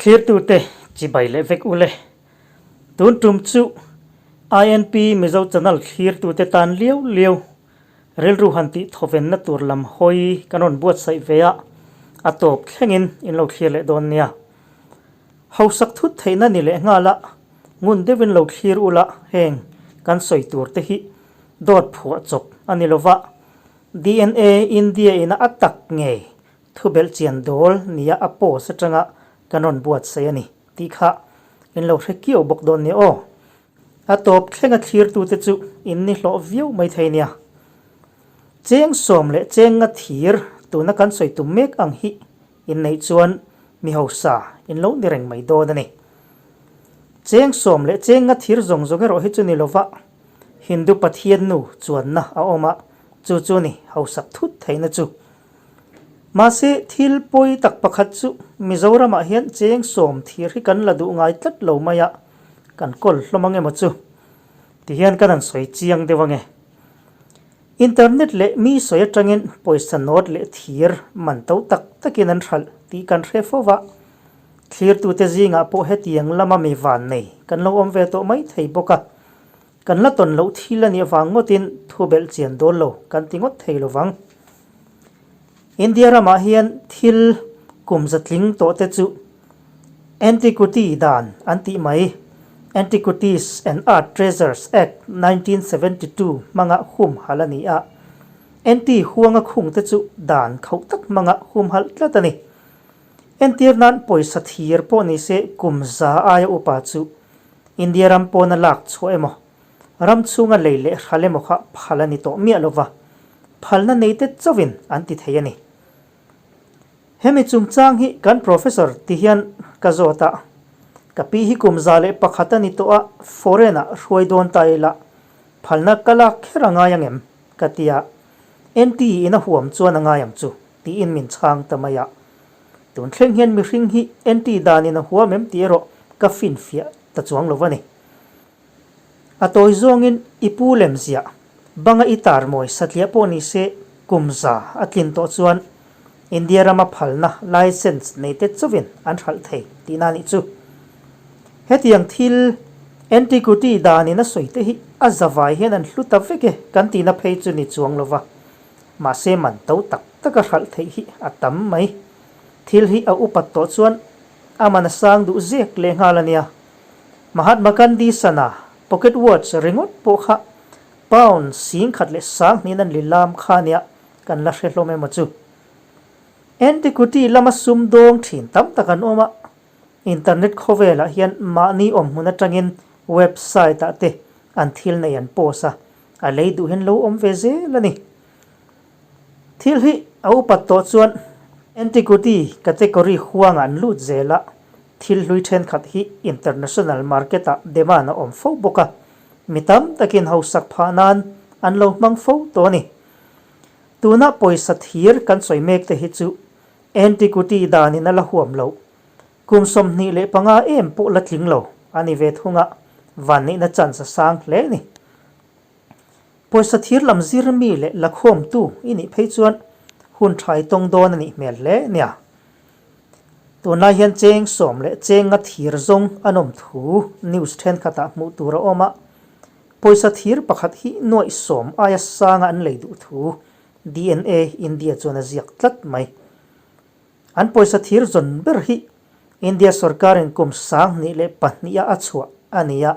Thlirtute chibai leh vek ule. Tun tum chu INP Mizo Channel thlirtute tan liau liau rilru han tih thawvenna tur lam hawi kan rawn buatsaih ve a, a tawp thlengin in lo thlir leh dawn nia. Hausak thut theihna ni leh nghal a, ngun deuhin lo thlir ula heng kan sawi tur te hi dawt phuah chawp a ni lova, DNA India ina a tak ngei Thubelh chian dawl nia a post atanga kan rawn buatsaih a ni tih kha in lo hre kiau bawk dawn nia aw. A tawp thlenga thlirtute chu in ni hlawh viau mai thei nia. Cheng sawm leh cheng nga thir tuna kan sawi tum mek ang hi in neih chuan mi hausa in lo ni reng mai dawn a ni. Cheng sawm leh cheng nga thir zawng zawng erawh hi chu ni lova Hindu Pathian nu chuanna a awm a, chu chu ni hausak thut theihna chu. Mahse, thil pawi tak pakhat chu Mizoramah hian cheng sawm thir hi kan la duh ngai tlat lo mai a, kan kawl hlawm ang emaw chu? Tihian kan han sawi chiang deuh ange. Internet leh mi sawi atangin pawisa nawt leh thir man to tak takin an hralh tih kan hre fo va, thlirtute zingah pawh hetiang lama mi van nei kan lo awm ve tawh mai thei bawk a, Kan la tawn loh thil a nih avang ngawtin thu belh chian dawn lo kan ti ngawt thei lo vang. India ramah hian thil kum zatling tawh te chu Antiquity dan an tih mai, Antiquities and Art Treasures Act 1972 hmanga humhalh a ni a. Anti huanga khung te chu dan khauh tak hmanga humhalh tlat a ni. Entir nan pawisa thir pawh ni se kum za aia upa chu India ram pawna lak chhuah emaw, ram chhunga lei leh hral emaw kha phal a ni tawh miah lova, phalna nei te chauhin an ti thei a ni. Hemi chungchang hi kan Professor ti hian ka zawt a, ka pi hi kum 101 a ni tawh a, foreign ah hruai dawn ta ila, phalna ka lak kher a ngai angem? ka ti a, NT in a huam chuan a ngai ang chu tiin min chhang ta mai a. Tun thleng hian mihring hi NT danin a huam em tih erawh ka finfiah ta chuang lo a ni. A tawi zawngin i pu lem ziah, banga i tar mawi satliah pawh ni se kum za a tlin tawh chuan India rama phalna license nei te chauhin an hralh thei tihna nih chu. Hetiang thil antiquity danin a sawi te hi a zavai hian an hlu ta vek e kan tihna phei chu ni chuang lova. Mahse man to tak taka hralh theih hi a tam mai. Thil hi a upat tawh chuan a man a sang duh zek leh nghal a nia. Mahatma Gandhi sana pocket watch ringawt pawh kha pound sing khat leh sang hnihin an li lam kha nia kan la hre hlawm emaw chu. Antiquity lama sum dawng thin tam tak an awm a, internet khawvelah hian mahni awm hmun atangin website ah te an thil nei an post a, A lei duh hian lo awm ve zel a ni. Thil hi a upat tawh chuan antiquity category huangah an lut zel a, thil hlui thenkhat hi international market ah demand a awm fo bawk a, mi tam takin hausak phah nan an lo hmang fo tawh a ni. Tuna pawisa thir kan sawi mek te hi chu antiquity danin a la huam loh. Kum 25 em pawh la tling lo a ni ve thung a, vanneihna chance a sang hle a ni. Pawisa thir lam zir mi leh lakhawmtu i nih phei chuan hun tha i tawng dawn a nih hmel hle nia. Tunlai hian cheng sawm leh cheng nga thir zawng an awm thu news thenkhatah hmuh tur a awm a, pawisa thir pakhat hi nuaih sawm aia sanga an lei duh thu DNA India chuan a ziak tlat mai. An pawisa thir zawn ber hi India sorkarin kum 2002 a a chhuah a ni a,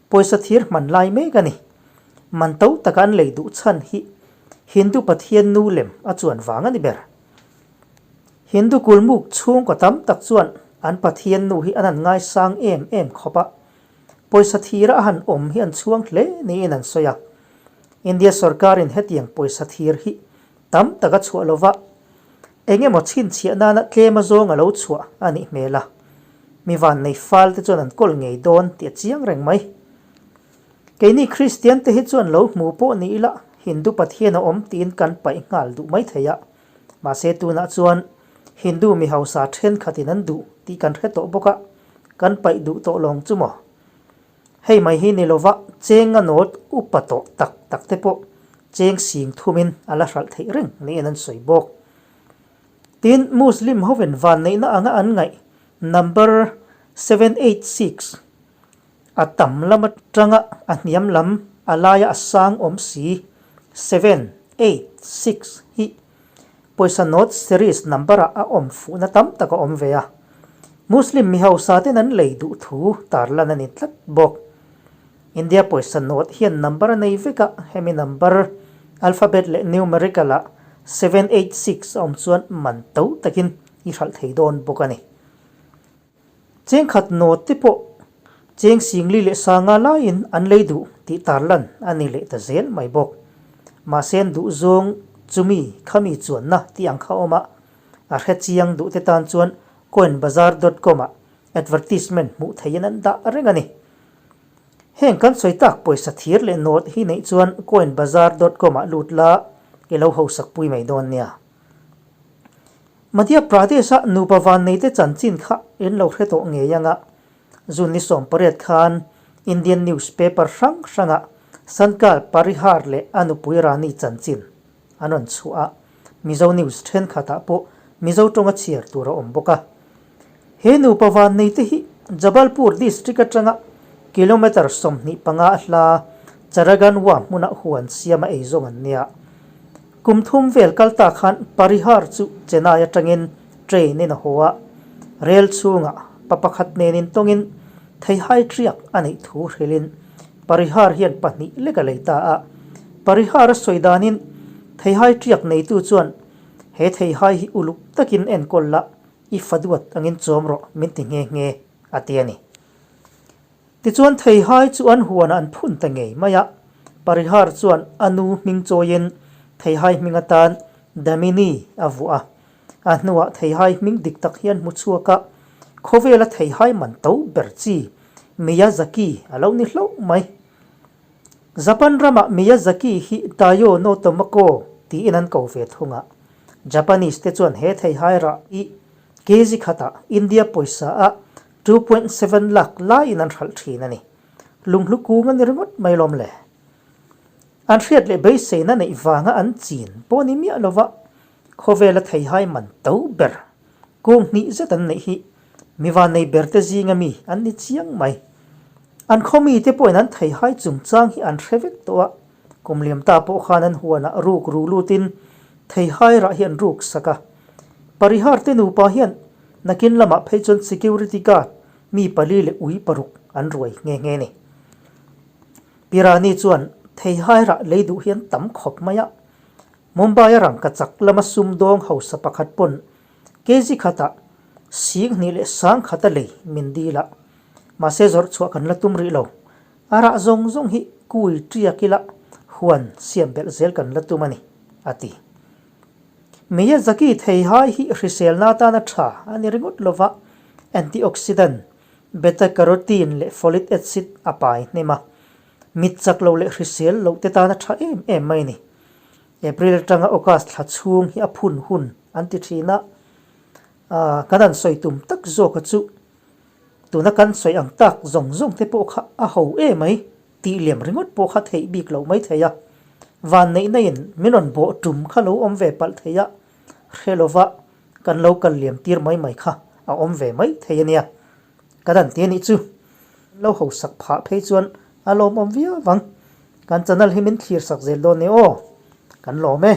pawisa thir hman lai mek a ni. Man to taka an lei duh chhan hi Hindu Pathian nu lem a chuan vang a ni ber. Hindu kulmuk chhungkaw tam tak chuan an Pathian nu hi an han ngaisang em em khawp a, pawisa thira a han awm hi an chhuang hle niin an sawi a. India sorkarin hetiang pawisa thir hi tam tak a chhuah lova, eng emaw chhinchhiah nana tlem azawng a lo chhuah a nih hmel a, mi vannei fal te chuan an kawl ngei dawn tih a chiang reng mai. Keini Kristian te hi chuan lo hmu pawh ni ila Hindu Pathian a awm tiin kan paih nghal duh mai thei a, mahse tunah chuan Hindu mi hausa thenkhatin an duh tih kan hre tawh bawk a, kan paih duh tawh lawng chu maw? Hei mai hi ni lova cheng a nawt upa tawh tak tak te pawh cheng sing thumin a la hralh theih reng niin an sawi bawk. Tin, Muslim hovin vanneihna anga an ngaih Number 786 a tam lam atanga a hniam lam a laia a sang awm si 786 hi pawisa note series number ah a awm fuhna tam tak a awm ve a. Muslim mi hausa ten an lei duh thu tarlan a ni tlat bawk. India pawisa note hian number a nei vek a, hemi number alphabet leh numerical ah 786 a awm chuan man to takin i hralh thei dawn bawk a ni. Chengkhat note te pawh cheng singli leh sanga laiin an lei duh tih tarlan a ni leh ta zel mai bawk. Mahse an duh zawng chumi khami chuanna tih ang kha awm a, a hre chiang duh te tan chuan coinbazaar dot com ah advertisement hmuh theihin an dah reng a ni. Heng kan sawi tak pawisa thir leh note hi neih chuan coinbazaar dot com ah lut la i lo hausak pui mai dawn nia. Madhya Pradesh-a nupa vanneite chanchin kha in lo hre tawh ngei anga June ni 18 khan Indian newspaper hrang hrangah Sankar Parihar leh a nupui Rani chanchin an rawn chhuah a, Mizo news thenkhatah pawh Mizo tawnga chhiar tur a awm bawk a. He nupa vanneite hi Jabalpur district atanga kilometre 25 a hla Charaganwa hmuna huan siama eizawng an nia. Kum thum vel kal ta khan Parihar chu Chennai atangin train in a haw a, rel chhungah pa pakhat nen intawngin theihai triak a neih thu hrilhin Parihar hian pahnih lek a lei ta a. Parihar a sawi danin theihai triak neitu chuan he theihai hi uluk takin enkawl la, i fa duat angin chawm rawh min ti nghe nghe a ti a ni. Tichuan theihai chu an huanah an phun ta ngei mai a, Parihar chuan a nu hming chawiin theihai hming atan Damini a vuah a. A hnuah theihai hming dik tak hian hmu chhuak a, khawvela theihai man to ber chi Miyazaki a lo ni hlauh mai. Japan ramah Miyazaki hi Tayo no Tomoko tiin an ko ve thung a, Japanese te chuan he theihai rah hi kg khatah India pawisa ah 2.7 lakh laiin an hralh thin a ni. Lunghlu kung a ni ringawt mai lawm le. An hriat leh beiseina neih vanga an chin pawh ni miah lova khawvela theihai man to ber kung hnih zet an neih hi mi vannei ber te zinga mi an ni chiang mai. An khaw mite pawhin an theihai chungchang hi an hre vek tawh a, kum liam ta pawh khan an huanah ruk ru lutin theihai rah hi an ruk sak a. Parihar te nupa hian Nakin lamah phei chuan security guard mi pali leh ui paruk an ruai nghe nghe ni. Pirani chuan theihai rah lei duh hian tam khawp mai a. Mumbai a rangka chak lama sumdawng hausa pakhat pawn kg khatah sing hnih leh sang khat a lei min dil a. Mahse zawrh chhuah kan la tum rih lo. A rah zawng zawng hi kui tiak ila huan siam belh zel kan la tum a ni, a ti. Miyazaki theihai hi hriselna atana tha a ni ringawt lova, antioxidant, beta-carotene leh folic acid a pai hnem a, mit chak lo leh hrisel loh te tana tha em em mai a ni. April atanga August thla chhung hi a phun hun an ti thin a, kan han sawi tum tak zawka chu tuna kan sawi ang tak zawng zawng te pawh kha a ho em mai. Tih liam ringawt pawh kha theih bik loh mai thei a, vanneihna in min rawn bawh tum kha lo awm ve palh thei a, hre lova kan lo kal liam tir mai mai kha a awm ve mai thei a nia. Ka dan ti a nih chu. Lo hausak phah phei chuan a lawmawm viau vang. Kan channel hi min thlir sak zel dawn nia aw. Kan lawm e.